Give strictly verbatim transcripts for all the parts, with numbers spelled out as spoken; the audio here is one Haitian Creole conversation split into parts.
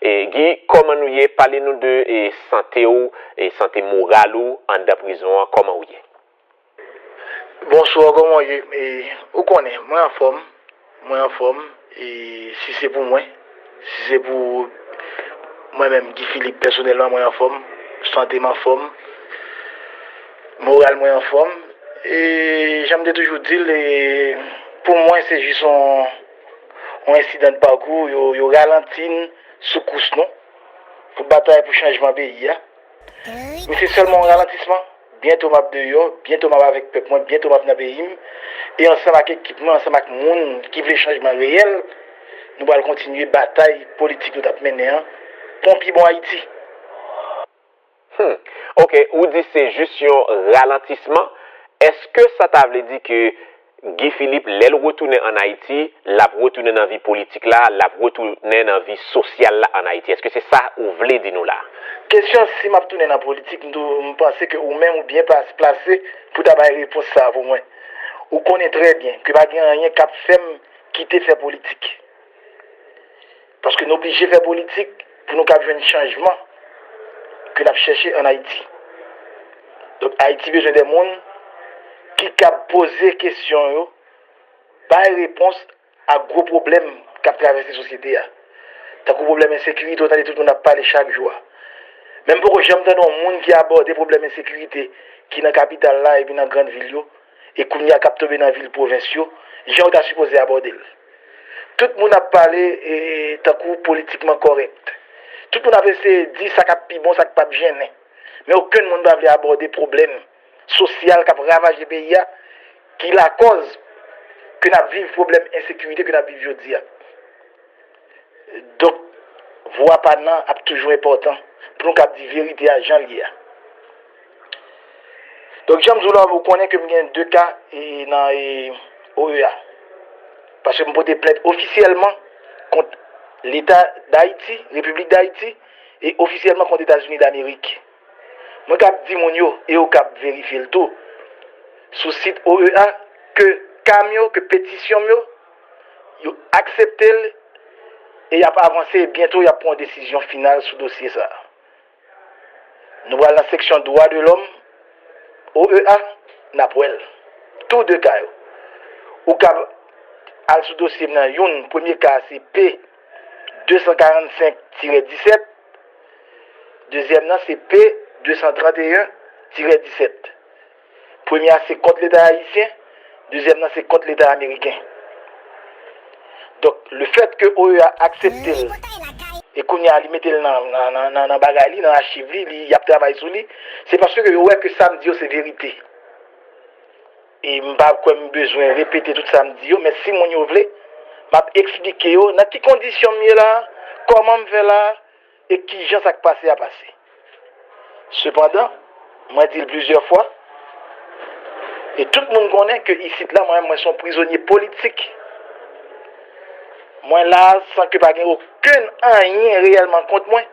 E, Guy, kòman nou ye? Pale nou de e, sante w, e, sante moral ou anndan prizon an, kòman w ye? Bonswa, kòman w ye? E, ou konnen, mwen anfòm. Mwen anfòm. E si se pou mwen, si se pou mwen menm, Guy Philippe, pèsonèlman, mwen anfòm. Sante m anfòm. Moral mwen anfòm. E jan m te toujou di l, e, pou mwen, se jis yon, yon ensidan de pakou. Yo, yo ralanti n sou kous nou pou batay pou chanjman peyi a. Men se sèlman yon ralantisman. Byento m ap deyò, byento m ap avèk pèp mwen, byento m ap nan peyi m. E ansanm ak ekip mwen, ansanm ak moun ki vle chanjman reyèl, nou pral kontinye batay politik nou t ap mennen an pou yon pi bon Ayiti. Hmm. Ok, ou di se jis yon ralantisman. Èske sa ta vle di ke Guy Philippe, lè l retounen ann Ayiti, l ap retounen nan vi politik la, l ap retounen nan vi sosyal la ann Ayiti? Èske se sa ou vle di nou la? Kesyon si m ap tounen nan politik, m tou, m panse ke ou menm ou byen plas- plase pou ta bay repons sa a pou mwen. Ou konnen trè byen ke pa gen anyen k ap fè m kite fè politik. Paske n oblije fè politik pou nou kab jwenn chanjman ke n ap chèche ann Ayiti. Donk, Ayiti bezwen de moun ki kab poze kesyon yo, bay repons ak gwo pwoblèm k ap travèse sosyete a. Tankou pwoblèm ensekirite, w tande tout moun ap pale chak jou a. Men m poko janm tande yon moun ki abòde pwoblèm ensekirite ki nan kapital la epi nan grann vil yo, e kounye a k ap tonbe nan vil pwovens yo, jan yo ta sipoze abòde l. Tout moun ap pale e, tankou politikman kòrèk. Tout moun ap eseye di sa k ap pi bon, sa k p ap jennen. Men okenn moun pa vle abòde pwoblèm sosyal k ap ravaje peyi a, ki lakòz ke n ap viv pwoblèm ensekirite ke n ap viv jodi a. Donk, vwa pa n nan ap toujou enpòtan pou nou kab di verite a jan l ye a. Donk, jan m di w la, ou konnen ke m gen de ka e, nan e, O E A. Paske m pote plent ofisyèlman kont Leta Dayiti, Repiblik Dayiti, e ofisyèlman kont Etazini Damerik. Mwen kab di moun yo, e yo kab verifye l tou, sou sit O E A, ke ka m yo, ke petisyon m yo, yo aksepte l, e y ap avanse, e byento y ap pran yon desizyon final sou dosye sa a. Nou pral nan seksyon dwa de lòm, O E A, n ap wè l. Tou de ka yo. Ou kab al sou dosye m nan, youn, premye ka a se P de san karannsenk tirè disèt, dezyèm nan se P de san tranteyen tirè disèt. Premye a se kont Leta ayisyen, dezyèm nan se kont Leta ameriken. Donk, lefèt ke O E A aksepte l, e kounye a li mete l nan, nan, nan, nan, nan bagay li, nan achiv li, li, y ap travay sou li, se paske yo wè ke sa m di yo se verite. E m pa kwè m bezwen repete tout sa m di yo, men si moun yo vle, m ap eksplike yo nan ki kondisyon m ye la, kòman m fè la, e kijan sa k pase a pase. Sepandan, mwen di l plizyè fwa, e tout moun konnen ke isit la, mwen, mwen se yon prizonye politik. Mwen la a san ke pa gen okenn anyen reyèlman kont mwen.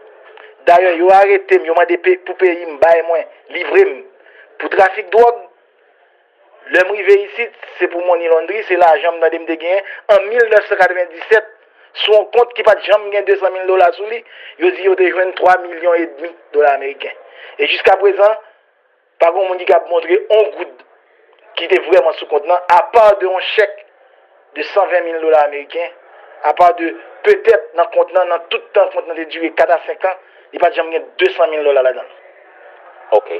Dayè, yo arete m, yo mande pe- pou peyi m bay mwen, livre m pou trafik dwòg. Lè m rive isit, se pou money laundry, se lajan m tande m te genyen an mil nèf san katrevenndisèt, sou yon kont ki pa t janm gen de san mil dola sou li, yo di yo te jwenn twa milyon edmi dola ameriken. E jiskaprezan, pa gen yon moun ki kab montre yon goud ki te vrèman sou kont nan, apa de yon chèk de san ven mil dola ameriken, apa de petèt nan kont nan, nan tout tan kont nan te dire kat a senk an, li pa t janm gen de san mil dola ladan l. Ok.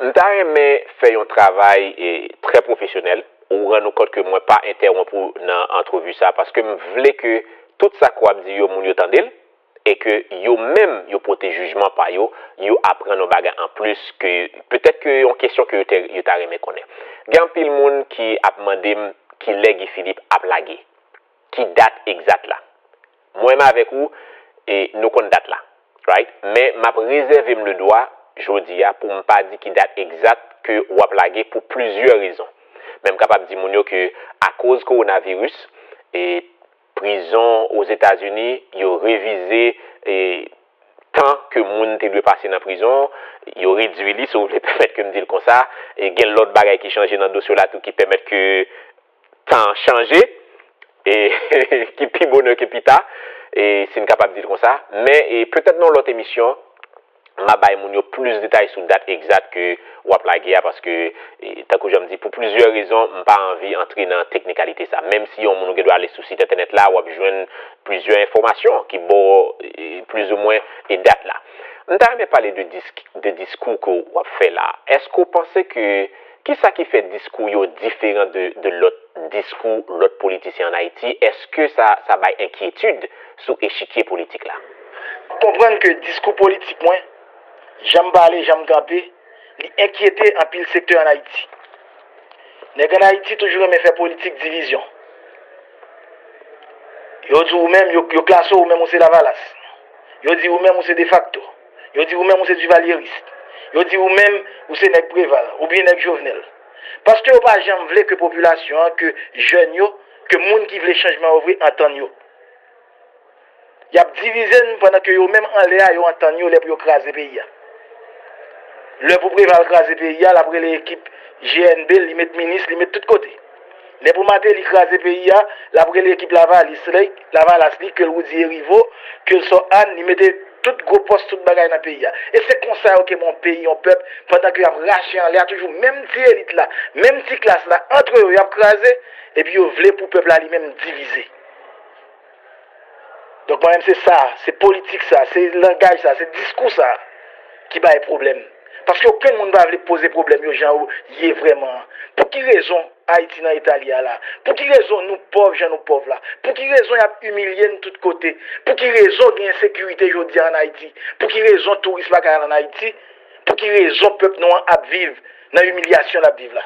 M ta renmen fè yon travay e, trè pwofesyonèl. Ou rann ou kont ke mwen pa entèwonp ou nan antrevi sa, paske m vle ke tout sa ke w ap di yo, moun yo tande l, e ke yo menm yo pote jijman pa yo, yo aprann yon bagay anplis ke, petèt ke yon kesyon ke yo te, yo ta renmen konnen. Gen anpil moun ki ap mande m kilè Guy Philippe ap lage. Ki dat egzat la? Mwen menm avèk ou, e, nou konn dat la, right? Men m ap rezève m le dwa, jodi a, pou m pa di ki dat egzat ke w ap lage pou plizyè rezon. Men m kapab di moun yo ke akoz kowonaviris, e, prizon Ozetazini, yo revize, e, tan ke moun te dwe pase nan prizon, yo redui li, si w vle pèmèt ke m di l konsa, e gen lòt bagay ki chanje nan dosye w la tou ki pèmèt ke tan an chanje, e ki pi bonè ke pi ta. E si n kapab di l konsa. Men e petèt nan yon lòt emisyon, m a bay moun yo plis detay sou dat egzat ke w ap lage a, paske, e, tankou jan m di, pou plizyè rezon, m pa anvi antre nan teknikalite sa. Menm si yon moun ou gen dwa ale sou sit entènèt la, w ap jwenn plizyè enfòmasyon ki ba w, e, plizoumwen, e, dat la. M ta renmen pale de disk, de diskou ke w ap fè la. Èske w panse ke, kisa ki fè diskou yo diferan de, de lòt diskou lòt politisyen ann Ayiti? Èske sa, sa bay enkyetid sou echikye politik la? Konprann ke diskou politik mwen, jan m pale, jan m kanpe, li enkyete anpil sektè ann Ayiti. Nèg ann Ayiti toujou renmen fè politik divizyon. Yo di w menm, yo, yo klase w menm ou se Lavalas. Yo di w menm ou se defakto. Yo di w menm ou se divalyeris. Yo di w menm ou se nèg Preval oubyen nèg Jovenel. Paske yo pa janm vle ke popilasyon an, ke jèn yo, ke moun ki vle chanjman yo vre antann yo. Y ap divize n pandan ke yo menm anlè a yo antann yo lè pou yo kraze peyi a. Lè pou Preval kraze peyi a, l ap rele ekip G N B, li met minis, li met tout kote. Lè pou Martelly kraze peyi a, l ap rele ekip Lavalis li, Lavalas li, ke l Roudy Hériveaux, ke l Sò Ann, li mete tout gwo pòs, tout bagay nan peyi a. E se konsa yo kenbe yon peyi, yon pèp, pandan ke y ap rache anlè a, toujou menm ti elit la, menm ti klas la, antre yo, y ap kraze, epi yo vle pou pèp la li menm divize. Donk, mwen menm, se sa, se politik sa, se langaj sa, se diskou sa ki bay pwoblèm. Paske okenn moun pa vle poze pwoblèm yo jan yo ye vrèman an. Pou ki rezon Ayiti nan eta li a la? Pou ki rezon nou pòv jan nou pòv la? Pou ki rezon y ap imilye n tout kote? Pou ki rezon gen ensekirite jodi a ann Ayiti? Pou ki rezon touris pa ka al ann Ayiti? Pou ki rezon pèp nou an ap viv nan imilyasyon l ap viv la?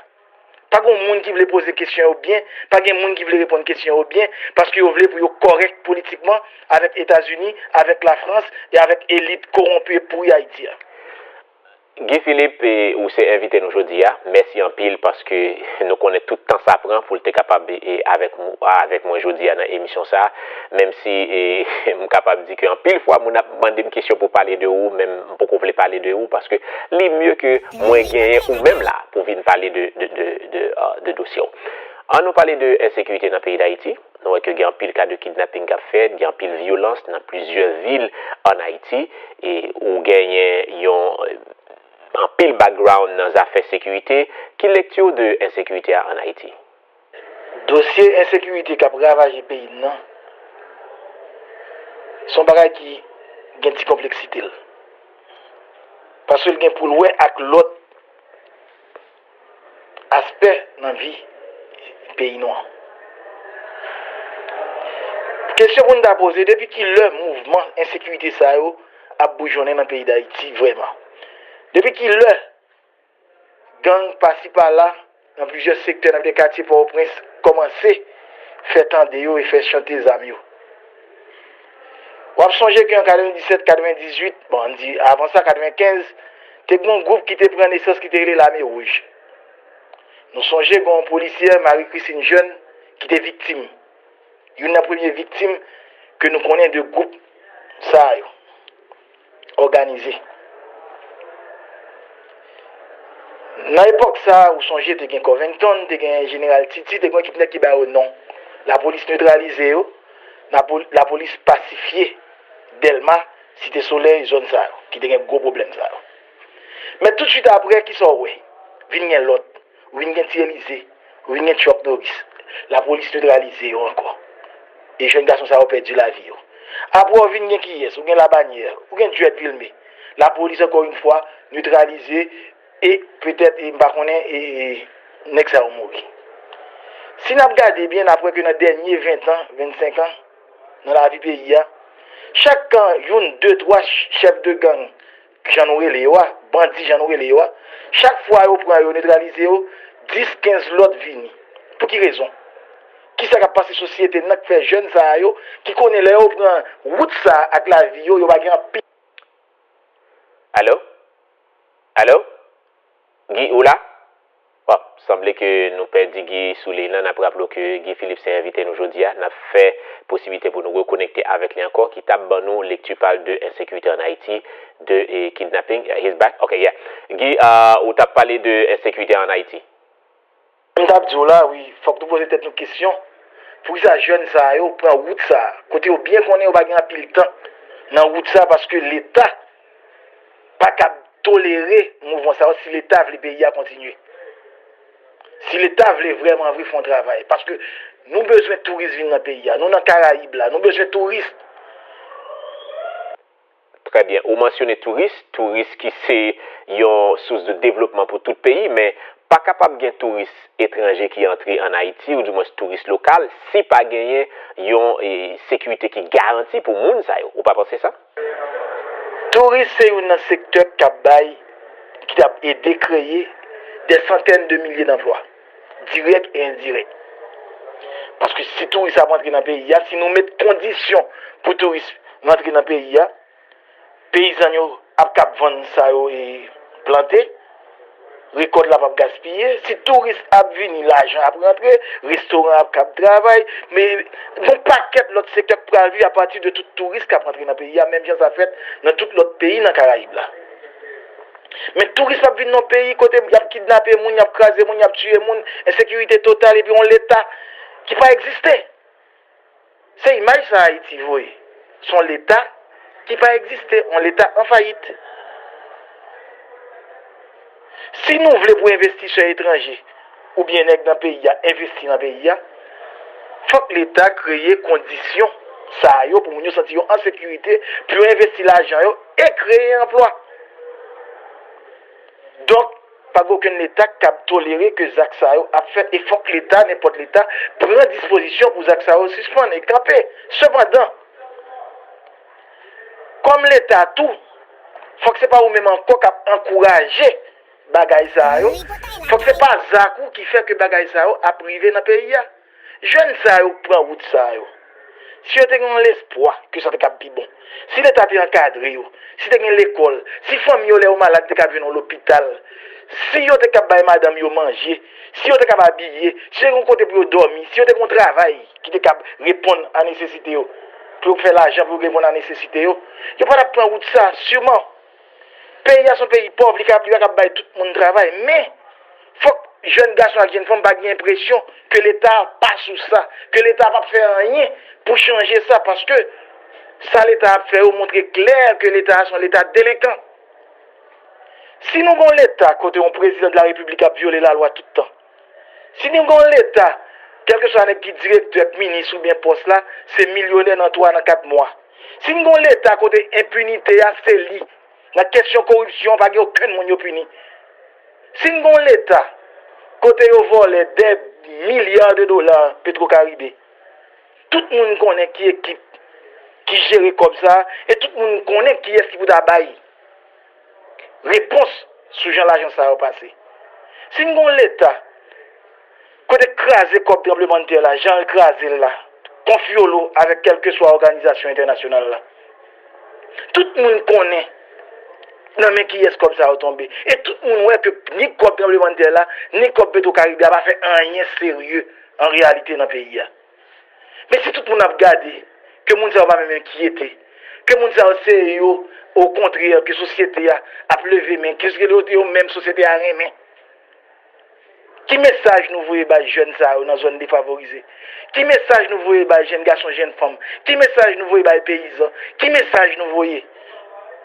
Pa gen moun ki vle poze kesyon yo byen, pa gen moun ki vle reponn kesyon yo byen, paske yo vle pou yo kòrèk politikman avèk Etazini, avèk Lafrans e avèk elit kowonpi e pouri Ayiti a. Guy Philippe, e, ou se envite nou jodi a. Mèsi anpil paske nou konnen tout tan sa pran pou l te kapab, e, avèk, avèk mwen jodi a nan emisyon sa. Menm si, e, m kapab di ke anpil fwa moun ap mande m kesyon pou pale de ou, men m poko vle pale de ou paske li mye ke mwen genyen ou menm la pou vin pale de, de, de, de, euh, de dosye w. An nou pale de ensekirite nan peyi Dayiti. Nou wè ke gen anpil ka de kidnaping k ap fèt, gen anpil vyolans nan plizyè vil ann Ayiti, e ou genyen yon, euh, anpil background nan zafè sekirite. Ki lekti w de ensekirite a ann Ayiti? Dosye ensekirite k ap ravaje peyi n nan, se yon bagay ki gen ti konpleksite l. Paske l gen pou l wè ak lòt aspè nan vi peyi nou an. Kesyon pou n ta poze, depi ki lè mouvman ensekirite sa yo ap boujonnen nan peyi Dayiti vrèman? Depi ki lè gang pasi pala nan plizyè sektè, nan plizyè katye Pòtoprens kòmanse fè tande yo e fè chante zam yo? W ap sonje ke an katrevenndisèt, katrevendizuit, bon, ann di avan sa, katrevenkenz, te gen yon gwoup ki te pran nesans ki te rele Lame Wouj. Nou sonje gen yon polisyè, Marie Christine Jeune, ki te viktim. Youn nan premye viktim ke nou konnen de gwoup sa yo òganize. Nan epòk sa a, ou sonje te gen Covington, te gen Jeneral Titi, te gen yon ekip nèg ki ba yo non. Lapolis netralize yo, lapo-, lapolis pasifye Dèlma, Site Solèy, zòn sa yo, ki te gen gwo pwoblèm sa yo. Men toutswit apre, kisa w wè? Vin gen lòt. Ou vin gen Ti Elize, ou vin gen Chuck Norris. Lapolis netralize yo ankò. E jèn gason sa yo pèdi lavi yo. Apre w vin gen kiyès? Ou gen Labanyè, ou gen Juliette Vilmé. Lapolis ankò yon fwa netralize e petèt, e m pa konnen, e, e nèg sa yo mouri. Si n ap gade byen, n ap wè ke nan dènye ven tan, vennsenk an, nan lavi peyi a, chak kan youn, de, twa ch-, chèf de gang, jan nou rele yo a, bandi jan nou rele yo a, chak fwa yo pran yo, netralize yo, dis, kenz lòt vini. Pou ki rezon? Kisa k ap pase sosyete n nan k fè jèn sa a yo, ki konnen lè yo pran wout sa a ak lavi yo, yo pa gen anpil. Alo? Alo? Guy, ou la? Bon, sanble ke nou pèdi Guy sou liy lan. N ap raple w ke Guy Philippe se envite nou jodi a. N ap fè posiblite pou nou rekonekte avèk li ankò, ki t ap ban nou lekti pa l de ensekirite ann Ayiti, de, e, kidnapping. He's back? Ok, yeah. Guy, ah, ou t ap pale de ensekirite ann Ayiti. M t ap di w la, wi, fòk nou poze tèt nou kesyon. Poukisa jèn sa yo pran wout sa a, kote yo byen konnen yo pa gen anpil tan nan wout sa a, paske Leta pa kab tolere mouvman sa yo si Leta vle peyi a kontinye. Si Leta vle vrèman vre fè yon travay, paske nou bezwen touris vin nan peyi a. Nou nan Karayib la, nou bezwen touris. Trè byen. Ou mansyone touris, touris ki se yon sous de devlopman pou tout peyi, men pa kapab gen touris etranje ki antre ann Ayiti, oudimwens touris lokal, si pa genyen yon e, sekirite ki garanti pou moun sa yo. Ou pa panse sa? Touris se youn nan sektè k ap bay, ki t ap ede kreye dè santèn de milye danplwa, dirèk e endirèk. Paske si touris ap antre nan peyi a, si nou met kondisyon pou touris rantre nan peyi a, peyizan yo ap kab vann sa yo e plante, rekòt la p ap gaspiye. Si touris ap vini, lajan ap rantre, restoran ap kab travay, men gon pakèt lòt sektè k pral viv apati de tout touris k ap rantre nan peyi a, menm jan sa fèt nan tout lòt peyi nan Karayib la. Men touris ap vin nan peyi kote y ap kidnape moun, y ap kraze moun, y ap tiye moun, ensekirite total epi yon Leta ki pa egziste. Se imaj sa Ayiti voye. Se yon Leta ki pa egziste, yon Leta an fayit. Si nou vle pou envestisè etranje oubyen nèg nan peyi a envesti nan peyi a, fòk Leta kreye kondisyon sa yo pou moun yo santi yo an sekirite, pou yo envesti lajan yo e kreye anplwa. Donk, pa gen okenn Leta k kab tolere ke zak sa yo ap fèt e fòk Leta, nenpòt Leta, pran dispozisyon pou zak sa yo sispann e kanpe. Sepandan, kòm Leta tou, fòk se pa ou menm ankò k ap ankouraje bagay sa yo. Fòk se pa zak ou ki fè ke bagay sa yo ap rive nan peyi a. Jèn sa yo k pran wout sa yo, si yo te gen yon lespwa ke sa te kab pi bon, si Leta te ankadre yo, si te gen lekòl, si fanmi yo lè yo malad te kab jwenn yon lopital, si yo te kab bay madanm yo manje, si yo te kab abiye, si yo te gen yon kote pou yo dòmi, si yo te gen yon travay ki te kab reponn a nesesite yo, pou yo fè lajan pou yo reponn a nesesite yo, yo pa t ap pran wout sa, siman. Peyi a se yon peyi pòv, li ka, li pa kab bay tout moun travay, men fòk jèn gason ak jèn fanm pa gen enpresyon ke Leta a pa sou sa, ke Leta a p ap fè anyen pou chanje sa, paske sa Leta a ap fè yo montre klè ke Leta a se yon Leta delenkan. Si nou gen yon Leta kote yon prezidan de la repiblik ap vyole lalwa tout tan, si nou gen yon Leta, kèlkeswa nèg ki direktè, k minis oubyen pòs la, se milyonè nan twa, nan kat mwa, si n gen yon Leta kote enpinite a se li, nan kesyon koripsyon pa gen okenn moun yo pini. Si n gen yon Leta kote yo vòlè dè milya de dola Petwokaribe, tout moun konnen ki ekip ki jere kòb sa a e tout moun konnen kiyès ki pou ta bay repons sou jan lajan sa yo pase. Si n gen yon Leta kote kraze kòb tranblemanntè la, jan l kraze l la, konfyolo avèk kèlkeswa òganizasyon entènasyonal la, tout moun konnen nan men kiyès kòb sa yo tonbe. E tout moun wè ke ni kòb tranblemanntè la, ni kòb Petwokaribe a pa fè anyen serye an reyalite nan peyi a. Men si tout moun ap gade ke moun sa yo pa menm enkyete, ke moun sa yo se yo, okontrè, ke sosyete a ap leve men, ke se yo menm sosyete a renmen, ki mesaj nou voye bay jèn sa yo nan zòn defavorize? Ki mesaj nou voye bay jèn gason, jèn fanm? Ki mesaj nou voye bay peyizan? Ki mesaj nou voye?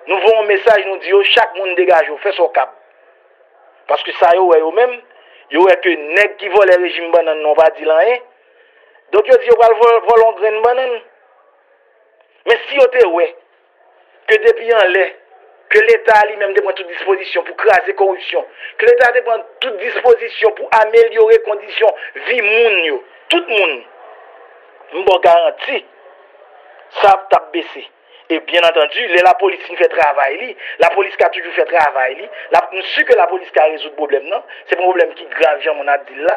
Nou voye yon mesaj, nou di yo, chak moun degaje w, fè sa w kab. Paske sa yo wè yo menm, yo wè ke nèg ki vòlè rejim bannann nan pa di l anyen. Donk yo di yo pral vòlè yon grenn bannann. Men si yo te wè ke depi anlè, ke Leta a li menm te pran tout dispozisyon pou kraze koripsyon, ke Leta a te pran tout dispozisyon pou amelyore kondisyon vi moun yo, tout moun, m ba w garanti, sa t ap bese. E byen antandi, lè lapolis fin fè travay li, lapolis ka toujou fè travay li, m si ke lapolis ka rezoud pwoblèm nan, se pa yon pwoblèm ki grav jan moun ap di l la,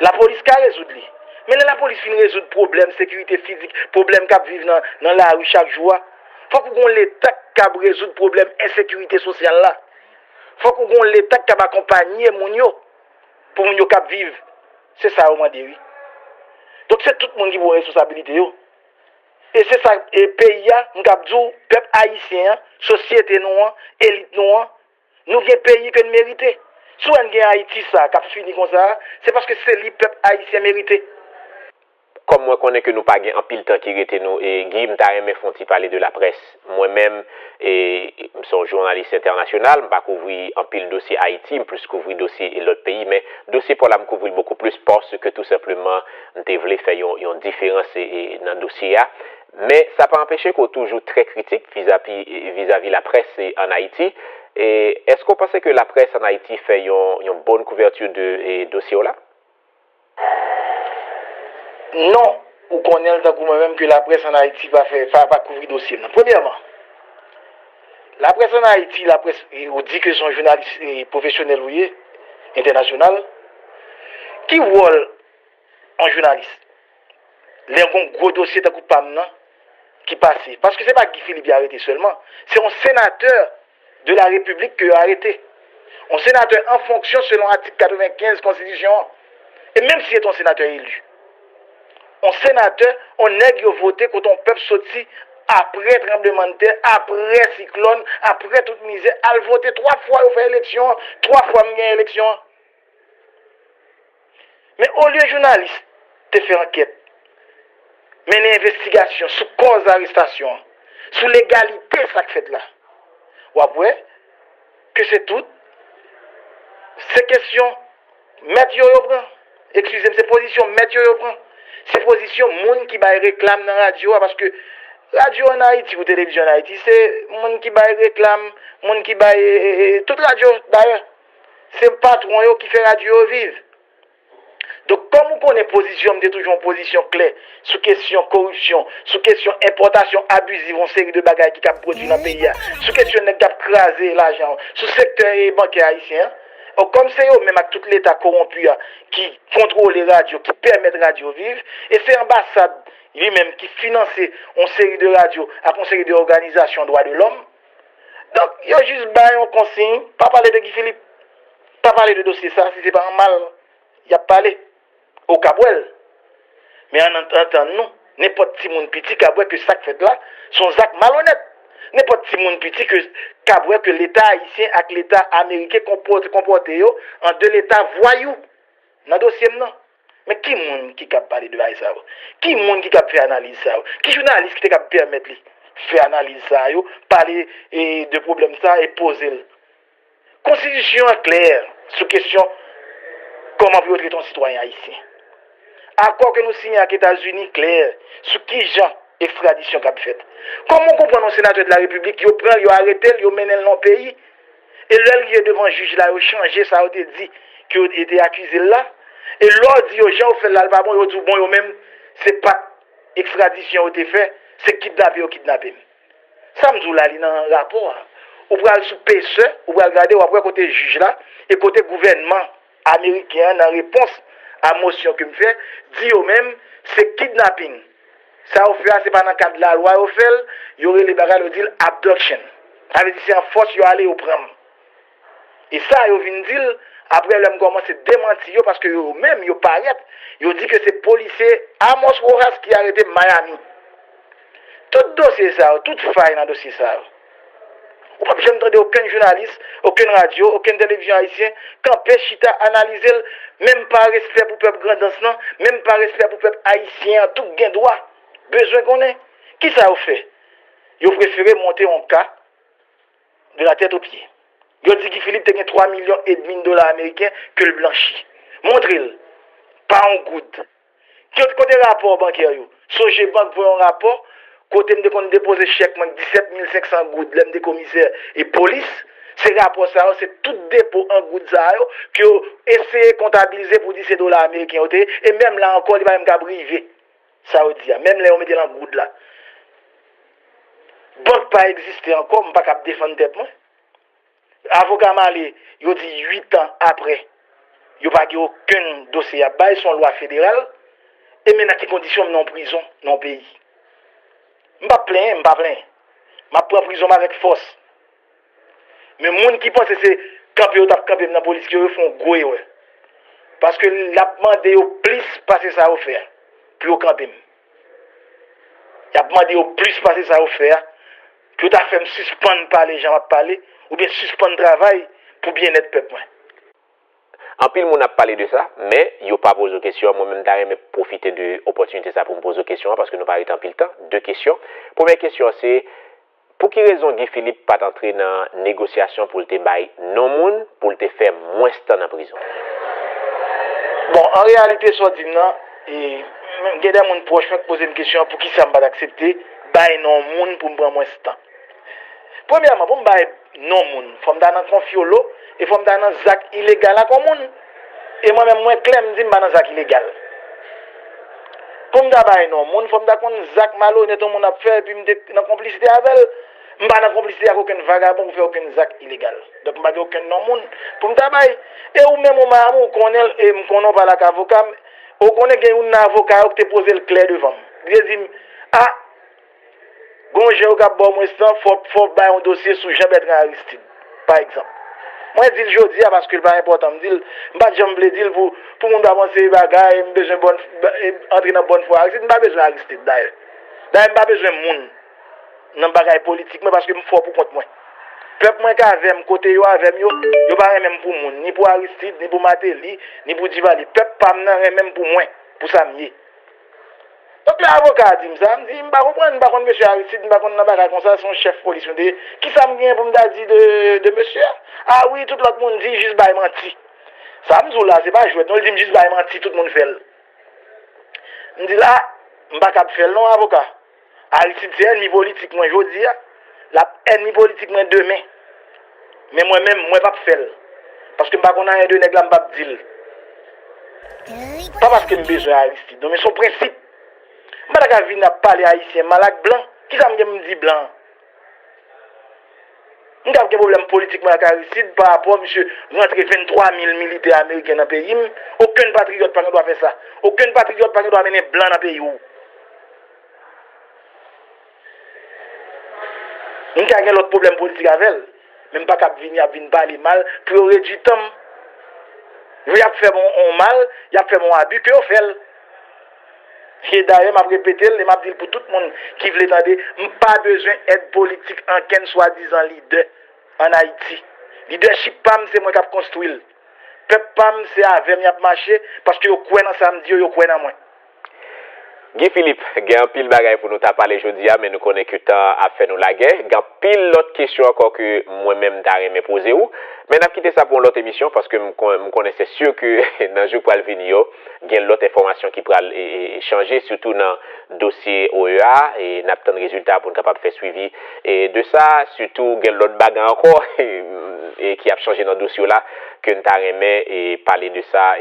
lapolis ka rezoud li. Men lè lapolis fin rezoud pwoblèm sekirite fizik, pwoblèm k ap viv nan, nan lari chak jou a, fòk ou gen yon Leta k kab rezoud pwoblèm ensekirite sosyal la. Fòk ou gen yon Leta k kab akonpanye moun yo, pou moun yo kab viv. Se sa yo mande wi. Donk se tout moun ki pou responsabilite yo. E se sa, e peyi a, m kab di w, pèp ayisyen an, sosyete nou an, elit nou an, nou gen peyi ke n merite. Si w wè n gen Ayiti sa a k ap fini konsa a, se paske se li pèp ayisyen merite. Kòm mwen konnen ke nou pa gen anpil tan ki rete nou, e, Guy, m ta renmen fè yon ti pale de laprès. Mwen menm, e, m se yon jounalis entènasyonal, m pa kouvri anpil dosye Ayiti, m plis kouvri dosye lòt peyi, men dosye pa w la m kouvri l bokou plis paske tou senpleman m te vle fè yon, yon diferans, e, e, nan dosye a. Men sa pa anpeche ke w toujou trè kritik vizavi, vizavi laprès, e, ann Ayiti. E, èske w panse ke laprès ann Ayiti fè yon, yon bòn kouvèti de, e, dosye w la? Non, ou konnen l tankou mwen menm ke laprès ann Ayiti pa fè, pa, pa kouvri dosye m nan. Premyèman, laprès ann Ayiti, laprès, e, ou di ke se yon jounalis, e, pwofesyonèl ou ye, entènasyonal. Ki wòl yon jounalis? Lè yon gwo dosye tankou pa m nan ki pase. Paske se pa Guy Philippe y arete sèlman. Se yon senatè de la Repiblik ke yo arete. Yon senatè an fonksyon selon atik katrevenkenz konstitisyon an. E menm si se te yon senatè eli. Yon senatè, yon nèg yo vote kote yon pèp soti apre tranblemanntè, apre siklòn, apre tout mizè, al vote twa fwa yo fè eleksyon an, twa fwa m gen eleksyon an. Men olye jounalis te fè ankèt, mennen envestigasyon sou kòz arestasyon an, sou legalite sa k fèt la, w ap wè ke se tout, se kesyon mèt yo yo pran. Eskize m, se pozisyon mèt yo yo pran. Se pozisyon moun ki bay reklam nan radyo a, paske radyo ann Ayiti ou televizyon ann Ayiti, se moun ki bay reklam, moun ki bay, e, e, e, tout radyo, dayè. Se patwon yo ki fè radyo yo viv. Donk, kòm ou konnen pozisyon m te toujou yon pozisyon klè sou kesyon koripsyon, sou kesyon enpòtasyon abiziv yon seri de bagay ki kab pwodui nan peyi a, sou kesyon nèg k ap kraze lajan, sou sektè, e, bankè ayisyen an. Donk, kòm se yo menm ak tout Leta kowonpi a ki kontwole radyo, ki pèmèt radyo viv, e se anbasad li menm ki finanse yon seri de radyo ak yon seri de òganizasyon dwa de lòm, donk, yo jis bay yon konsiy, pa pale de Guy Philippe, pa pale de dosye sa, si se pa an mal y ap pale, ou kab wè l. Men ann antann nou, nenpòt timoun piti kab wè ke sa k fèt la, se yon zak malonèt. Nenpòt timoun piti ke, kab wè ke Leta ayisyen ak Leta ameriken konpòte, konpòte yo an de Leta vwayou nan dosye m nan. Men ki moun ki kab pale de bagay sa yo? Ki moun ki kab fè analiz sa yo? Ki jounalis ki te kab pèmèt li fè analiz sa yo, pale, e, de pwoblèm sa e poze l? Konstitisyon an klè sou kesyon kòman pou yo trete yon sitwayen ayisyen. Akò ke nou siyen ak Etazini klè sou kijan ekstradisyon kab fèt. Kòman w konprann yon senatè de la Repiblik, yo pran l, yo arete l, yo mennen l nan yon peyi, e lè l rive devan jij la, yo chanje sa yo te di ke yo te akize l la, e lè w di yo jan yo fè l la, l pa bon, yo di w bon, yo menm, se pa t ekstradisyon yo te fè, se kidnape yo kidnape m. Sa m di w la, li nan rapò a. Ou pral sou Pacer, ou pral gade, w ap wè kote jij la e kote gouvènman ameriken an, nan repons a mosyon ke m fè, di yo menm se kidnaping. Sa yo fè a, se pa nan kad lalwa yo fè l, yo rele bagay la, yo di l abduction. Sa vle di se an fòs yo ale, yo pran m. E sa yo vin di l, apre lè m kòmanse demanti yo, paske yo menm, yo parèt, yo di ke se polisye Amos Rojas ki arete m Miami. Tout dosye sa yo, tout fay nan dosye sa yo. Ou p ap janm tande okenn jounalis, okenn radyo, okenn televizyon ayisyen kanpe chita analize l, menm pa respè pou pèp Grandans lan, menm pa respè pou pèp ayisyen an, tou gen dwa bezwen konnen. Kisa yo fè? Yo prefere monte yon ka de la tèt o pye. Yo di Guy Philippe te gen twa milyon edmi dola ameriken ke l blanchi. Montre l. Pa yon goud. Kote, kote rapò bankè yo? Sogebank voye yon rapò kote m te konn depoze chèk mwen disèt mil senk san goud lè m te komisè e polis. Se rapò sa yo, se tout depo an goud sa yo ke yo eseye kontabilize pou di se dola ameriken yo te ye. E menm la ankò, li pa menm kab rive sa yo di a. Menm lè yo mete l an goud la. Bank pa egziste ankò, m pa kab defann tèt mwen. Avoka m ale, yo di uit an apre, yo pa gen okenn dosye y ap bay, se yon lwa federal. E men nan ki kondisyon m nan yon prizon, nan yon peyi. M p ap plenyen, m pa plenyen. M ap pran prizon m avèk fòs. Men moun ki panse se kanpe yo t ap kanpe m nan polis yo, yo fè yon gwo erè. Paske l ap mande yo plis pase sa yo fè a pou yo kanpe m. Y ap mande yo plis pase sa yo fè a, pou yo ta fè m sispann pale jan m ap pale, oubyen sispann travay pou byennèt pèp mwen. Anpil moun ap pale de sa, men yo pa poze w kesyon an. Mwen menm, m ta renmen pwofite de opòtinite sa pou m poze w kesyon an, paske nou pa rete anpil tan. De kesyon. Premyè kesyon an se, pou ki rezon Guy Philippe pa t antre nan negosyasyon pou l te bay non moun, pou l te fè mwens tan nan prizon? Bon, an reyalite, sa w di m nan, e, gen de moun pwòch mwen k poze m kesyon an, poukisa m pa t aksepte bay non moun pou m pran mwens tan. Premyèman, pou m bay non moun, fò m ta nan konfyolo, e fò m ta nan zak ilegal ak yon moun. E mwen menm, mwen klè, m di m pa nan zak ilegal. Pou m ta bay non moun, fò m ta konn zak malonèt yon moun ap fè, epi m te nan konplisite avè l. M pa nan konplisite ak okenn vagabon pou fè okenn zak ilegal. Donk, m pa gen okenn non moun pou m ta bay. E ou menm, ou Mayamoun, ou konnen l, e m konnen w pale ak avoka m, ou konnen gen youn nan avoka yo ki te poze l klè devan m. Li te di m, a, Gon jan yo k ap ba w mwens tan, fò, fò w bay yon dosye sou Jean Bertrand Aristide, pa egzanp. Mwen di l jodi a paske l pa enpòtan. M di l, m pa t janm vle di l pou, pou moun pa panse bagay, m bezwen bòn, antre nan bòn fwa Aristide. M pa bezwen Aristide, dayè. Dayè, m pa bezwen moun nan bagay politik mwen paske m fò pou kont mwen. Pèp mwen k avè m, kote yo avè m yo, yo pa renmen m pou moun, ni pou Aristide, ni pou Martelly, ni pou Duvalier. Pèp pa m nan renmen m pou mwen, pou sa m ye. Donk, lè avoka a di m sa, m di, m pa konprann, m pa konn mesye Aristide, m pa konn nan bagay konsa, se yon chèf polis mwen te ye. Kisa m genyen pou m ta di de, de mesye a? A wi, tout lòt moun di, jis bay manti. Sa m di w la, se pa jwèt, non, li di m jis bay manti, tout moun fè l. M di l, a, m pa kab fè l non, avoka. Aristide se ènmi politik mwen jodi a, l ap ènmi politik mwen demen. Men mwen menm, mwen p ap fè l. Paske m pa konn anyen de nèg la, m p ap di l. Pa paske m bezwen Aristide, non, men se yon prensip. M pa ta ka vin ap pale Ayisyen mal ak blan. Kisa m gen pou m di blan an? M t ap gen pwoblèm politik mwen ak Aristide pa rapò misye rantre venntwa mil militè ameriken nan peyi m. Okenn patriyòt pa gen dwa fè sa. Okenn patriyòt pa gen dwa mennen blan nan peyi w. M ka gen lòt pwoblèm politik avè l, men m pa kab vini ap vin pale mal pou yo redui tan m. Yo y ap fè m on mal, y ap fè m on abi, ke yo fè l. E dayè, m ap repete l e m ap di l pou tout moun ki vle tande, m pa bezwen èd politik ankenn swadizan lidè ann Ayiti. Lidèchip pa m, se mwen k ap konstwi l. Pèp pa m, se avè m y ap mache, paske yo kwè nan sa m di yo, yo kwè nan mwen. Guy Philippe, gen anpil bagay pou nou ta pale jodi a, men nou konnen ke tan ap fè nou lagè. Gen anpil lòt kesyon ankò ke mwen menm m ta renmen poze w. Men n ap kite sa pou yon lòt emisyon, paske m konnen se si ke nan jou k pral vini yo, gen lòt enfòmasyon ki pral chanje, sitou nan dosye O E A, e n ap tann rezilta pou n kapab fè swivi de sa, sitou gen lòt bagay ankò ki ap chanje nan dosye w la, ke n ta renmen pale de sa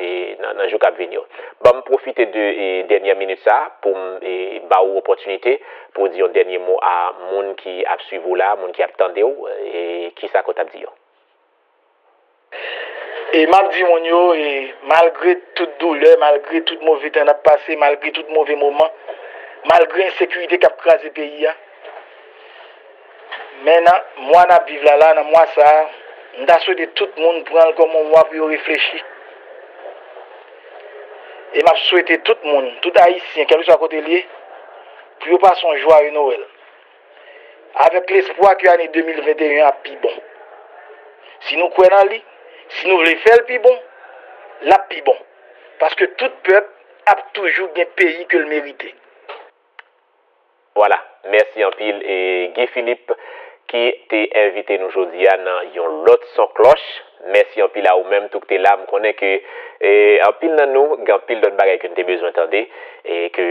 nan jou k ap vini yo. Ban m pwofite de dènyè minit sa pou m ba ou opòtinite pou w di yon dènye mo a moun ki ap swiv ou la, moun ki ap tande w, e kisa ke w t ap di yo? E m ap di moun yo, e malgre tout doulè, malgre tout move tan n ap pase, malgre tout move moman, malgre ensekirite k ap kraze peyi a, men nan mwa n ap viv la la, nan mwa sa a, m ta swete tout moun pran l kòm yon mwa pou yo reflechi. E m ap swete tout moun, tout Ayisyen, kèlkeswa kote l ye, pou yo pase yon jwaye Nwèl. Avèk lespwa ke ane de mil venteyen an ap pi bon. Si nou kwè nan li, si nou vle fè l pi bon, l ap pi bon. Paske tout pèp ap toujou gen peyi ke l merite. Vwala, mèsi anpil e Guy Philippe ki te envite nou jodi a nan yon lòt son klòch. Mèsi anpil a ou menm tou k te la. M konnen ke e, anpil nan nou gen anpil lòt bagay ke n te bezwen tande e ke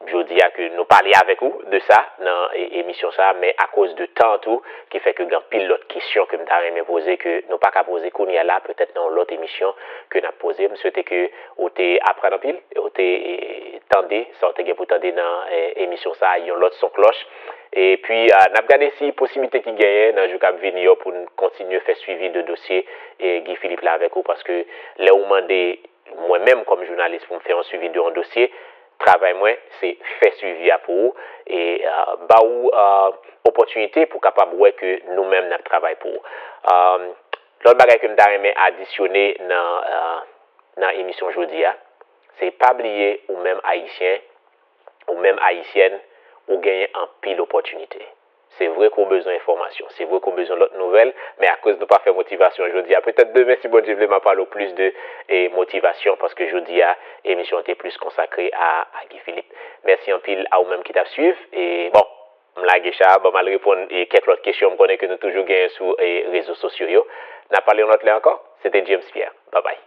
jodi a ke nou pale avèk ou de sa nan e, emisyon sa, men akoz de tan tou ki fè ke gen anpil lòt kesyon ke m ta renmen poze ke nou pa ka poze kounye a la, petèt nan yon lòt emisyon ke n ap poze. M swete ke ou te aprann anpil, ou te e, tande sa w te gen pou tande nan e, emisyon sa a, yon lòt son klòch. Epi n ap gade si posiblite ki genyen nan jou k ap vini yo pou n kontinye fè swivi de dosye e, Guy Philippe la avèk ou, paske lè ou mande mwen menm kòm jounalis pou m fè yon swivi de yon dosye, travay mwen se fè swivi a pou ou e ba ou opòtinite pou w kapab wè ke nou menm n ap travay pou ou. Lòt bagay ke m ta renmen adisyone nan nan emisyon jodi a, se pa bliye ou menm Ayisyen, ou menm Ayisyèn, ou genyen anpil opòtinite. Se vre ke w bezwen enfòmasyon, se vre ke w bezwen lòt nouvèl, men akoz nou pa fè motivasyon jodi a, petèt demen, si Bondye vle, m a pale w plis de e, motivasyon, paske jodi a, emisyon an te plis konsakre a, a Guy Philippe. Mèsi anpil a ou menm ki t ap swiv. E, bon, m lage cha, ban m al reponn e, kèk lòt kesyon m konnen ke nou toujou genyen sou e, rezo sosyo yo. N a pale yon lòt lè ankò. Se te James Pierre. Babay.